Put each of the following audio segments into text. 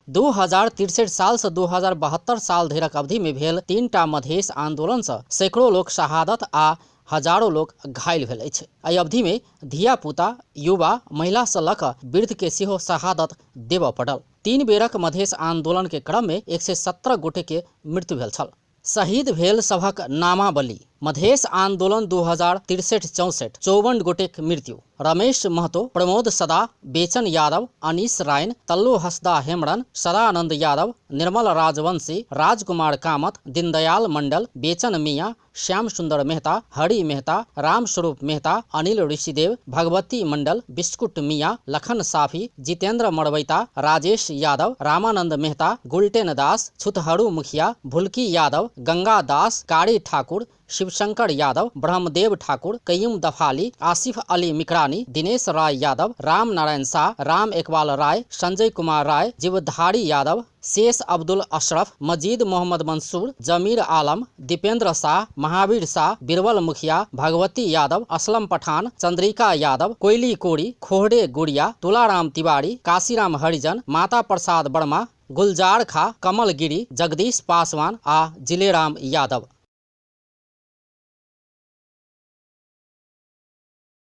2063 सालसँ 2072 साल धरिक अवधिमे भेल 3टा मधेश आंदोलनसँ सैकड़ो लोक शहादत आ हजारो लोक घायल भेल अछि। एहि अवधिमे धिया-पुता, युवा, महिलासँ लऽ कऽ वृद्धके सेहो शहादत देबऽ पड़ल। 3 बेरक मधेश आंदोलनके क्रममे 117 गोटेके मृत्यु भेल छल। शहीद भेल सभक नामावली। मधेश आंदोलन 2063-64, 54 गोटेक मृत्यु। रमेश महतो, प्रमोद सदा, बेचन यादव, अनीस रायन, तल्लू हसदा हेमरन, सदानंद यादव, निर्मल राजवंशी, राजकुमार कामत, दीनदयाल मंडल, बेचन मियाँ, श्याम सुंदर मेहता, हरि मेहता, रामस्वरूप मेहता, अनिल ऋषिदेव, भगवती मंडल, बिस्कुट मियाँ, लखन साफी, जितेंद्र मरवैता, राजेश यादव, रामानंद मेहता, गुलटेन दास, छुतहरू मुखिया, भुलकी यादव, गंगा दास, कारी ठाकुर, शिवशंकर यादव, ब्रह्मदेव ठाकुर, कयूम दफाली, आसिफ अली मिकरानी, दिनेश राय यादव, राम नारायण शाह, राम एकबाल राय, संजय कुमार राय, जीवधारी यादव, शेष अब्दुल अशरफ, मजीद मोहम्मद मंसूर, जमीर आलम, दीपेंद्र शाह, महावीर शाह, बिरबल मुखिया, भगवती यादव, असलम पठान, चंद्रिका यादव, कोयली कोरी, खोहरे गुड़िया, तुलाराम तिवारी, काशीराम हरिजन, माता प्रसाद वर्मा, गुलजार खा, कमल गिरी, जगदीश पासवान आ जिलेराम यादव।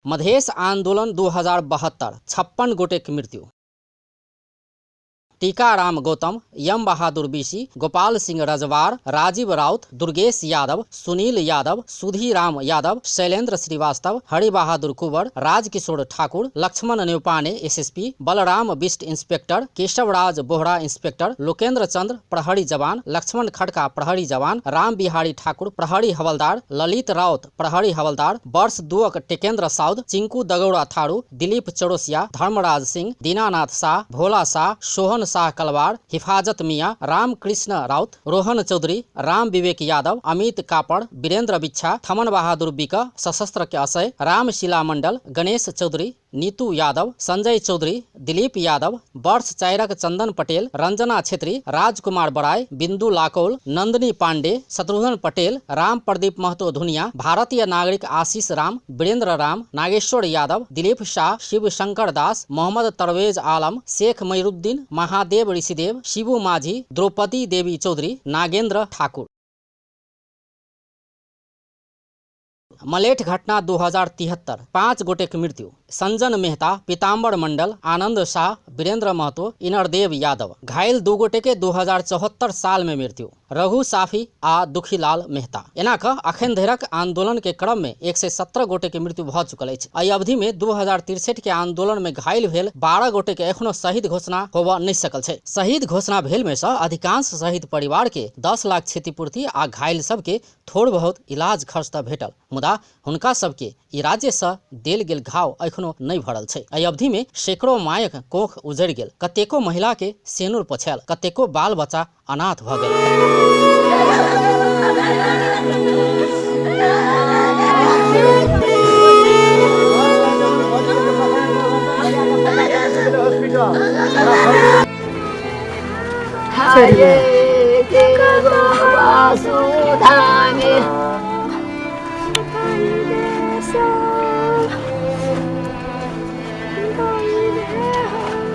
मधेश आंदोलन 2072, 56 गोटेक मृत्यु। Tikaram Gautam, Yam Bahadur BC, Gopal Singh Rajwar, Rajeev Raut, Durgesh Yadav, Sunil Yadav, Sudhiram Yadav, Shailendra Srivastava, Haribahadur Kunwar, Rajkishore Thakur, Laxman Neupane SSP, Balram Bisht inspector, Keshavraj Bohara inspector, Lokendra Chandra प्रहरी जवान, लक्ष्मण खड़का प्रहरी जवान, राम बिहारी ठाकुर प्रहरी हवलदार, ललित राउत प्रहरी हवलदार, वर्ष 2 टेकेंद्र साउद, चिंकू दगौड़ा थारू, दिलीप चौरसिया, धर्मराज सिंह, दीनानाथ शाह, भोला शाह, सोहन शाह कलवार, हिफाजत मियां, रामकृष्ण राउत, रोहन चौधरी, राम विवेक यादव, अमित कापड़, वीरेंद्र बिच्छा, थमन बहादुर बिक, सशस्त्र के असय, रामशिला मंडल, गणेश चौधरी, नीतू यादव, संजय चौधरी, दिलीप यादव, वर्ष 4 चंदन पटेल, रंजना छेत्री, राजकुमार बराय, बिंदु लाकौल, नंदनी पांडे, शत्रुघ्न पटेल, राम प्रदीप महतो धुनिया, भारतीय नागरिक आशीष राम, वीरेंद्र राम, नागेश्वर यादव, दिलीप शाह, शिव शंकर दास, मोहम्मद तरवेज आलम, शेख मयूरुद्दीन, महादेव ऋषिदेव, शिबू माझी, द्रौपदी देवी चौधरी, नागेंद्र ठाकुर। मलेठ घटना 2073, 5 गोटेक मृत्यु। संजन मेहता, पीताम्बर मंडल, आनंद शाह, वीरेंद्र महतो, इनरदेव यादव। घायल 2 गोटे के 2074 साल में मृत्यु। रघु साफी आ दुखीलाल मेहता। एना क अखन धरिक आंदोलन के क्रम में 117 गोटे के मृत्यु भ चुकल अछि। एहि अवधि में 2063 के आंदोलन में घायल भेल 12 गोटे के एखनो शहीद घोषणा होबऽ नहि सकल छै। शहीद घोषणा भेल में सँ अधिकांश शहीद परिवार के 10 लाख क्षतिपूर्ति आ घायल सबके थोड़ बहुत इलाज खर्च तऽ भेटल, मुदा हुनका सबके ई राज्य सँ देल गेल घाव एखनो नहि भरल छै। एहि अवधि में सैकड़ों मायक कोख उजड़ि गेल, कतेको महिला के सेनुर पोछायल, कतेको बाल बच्चा अनाथ भऽ गेल।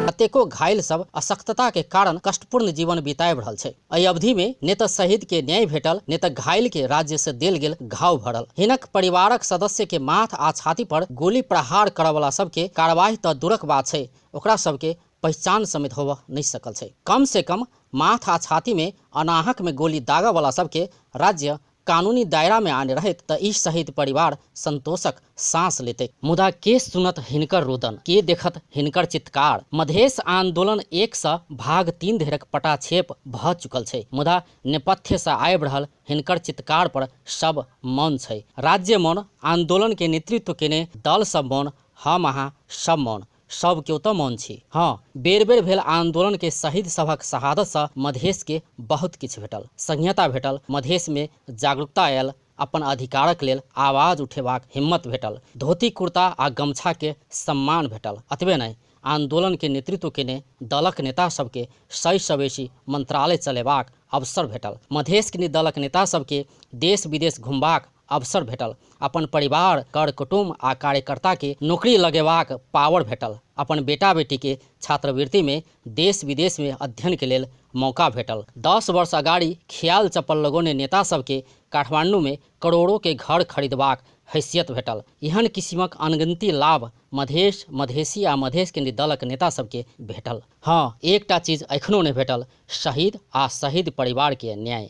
कतेको घायल सब अशक्तता के कारण कष्टपूर्ण जीवन बिताबि रहल छै। एहि अवधि में ने तऽ शहीद के न्याय भेटल, ने तऽ घायल के राज्य से देल गेल घाव भरल। हिनक परिवारक सदस्य के माथ आ छाती पर गोली प्रहार करऽवला सबके कार्यवाही तऽ दूरक बात छै, ओकरा सबके पहचान समेत होबऽ नहि सकल छै। कम से कम माथ आ छाती में अनाहक में गोली दागऽ वाला सबके राज्य कानूनी दायरा में आने रहैत तऽ ई शहीद परिवार संतोषक सांस लेतै। मुदा के सुनत हिनकर रुदन, के देखत हिनकर चित्कार। मधेश आंदोलन 1 सँ भाग 3 धरिक पटाक्षेप भऽ चुकल छै, मुदा नेपथ्य सँ आबि रहल हिनकर चित्कार पर सब मौन छै। राज्य मौन, आंदोलन के नेतृत्व केने दल सब मौन, हम अहाँ सब मौन, सब केओ तऽ मौन छी। हँ, बेर बेर भेल आंदोलन के शहीद सभक शहादत सँ मधेश के बहुत किछु भेटल, संहिता भेटल, मधेश में जागरूकता आयल, अपन अधिकारक लेल आवाज उठेबाक हिम्मत भेटल, धोती कुर्ता आ गमछा के सम्मान भेटल। अतबे नहि, आंदोलन के नेतृत्व केने दलक नेता सबके 100 सँ बेसी मंत्रालय चलेबाक अवसर भेटल। मधेश के दलक नेता सबके देश विदेश घुमबाक अवसर भेटल। अपन परिवार, कर कुटुम्ब आ कार्यकर्ता के नौकरी लगेबाक पावर भेटल। अपन बेटा बेटी के छात्रवृत्ति में देश विदेश में अध्ययन के लेल मौका भेटल। 10 वर्ष अगाडि ख्याल चप्पल लगौने नेता सबके काठमांडू में करोड़ों के घर खरीदबाक हैसियत भेटल। एहन किसिमक अनगिनती लाभ मधेश, मधेसी आ मधेश केन्द्रित दलक नेता सबके भेटल। हाँ, एकटा चीज एखनो नहि भेटल, शहीद आ शहीद परिवार के न्याय।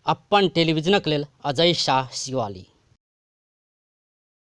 अपन टेलीविजनक लेल अजय शाह शिवाली।